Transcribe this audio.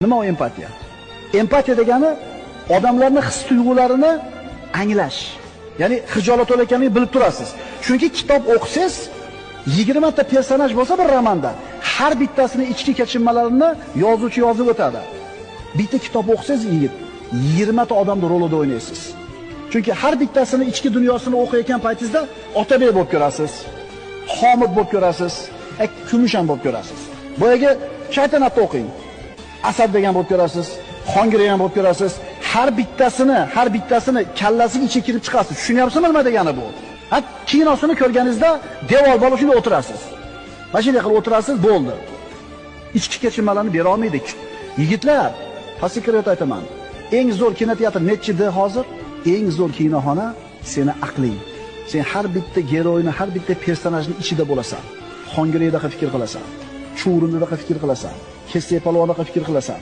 Nima u empatiya? Empatiya degani odamlarning his tuyg'ularini anglash. Ya'ni xijolat bo'layotganini bilib turasiz. Chunki kitob o'qisangiz 20 ta personaj bo'lsa bir romanda, har bittasini ichki kechinmalarini yozuvchi yozib o'tadi. Bitta kitob o'qisangiz yigit, 20 ta odamning rolida o'ynaysiz. Chunki har bittasini ichki dunyosini o'qiyotgan paytingizda Otabek bo'lib ko'rasiz, Homid bo'lib ko'rasiz, Kumush ham bo'lib ko'rasiz. Boyagi Shaytanatni o'qing. Asad degan bo'lib ko'rasiz, Xongirey ham bo'lib ko'rasiz. Har bittasini kallasiga ichiga kirib chiqasiz. Tushunyapsizmi nima degani bu? Ha, kinosini ko'rganingizda devor bo'lib shunday o'tirasiz. Mana shunday qilib o'tirasiz, bo'ldi. Ichki kechinmalarni bera olmaydi. Yigitlar, pastga aytaman. Eng zo'r kinoteatr nechida hozir? Eng zo'r kinoxona seni aqling. Sen har bitta geroyni, har bitta personajning ichida bo'lasan. Xongireydaqa fikr qilasan. Chuvrindidaqa fikr qilasan. Kesakpolvondaqa fikr qilasan.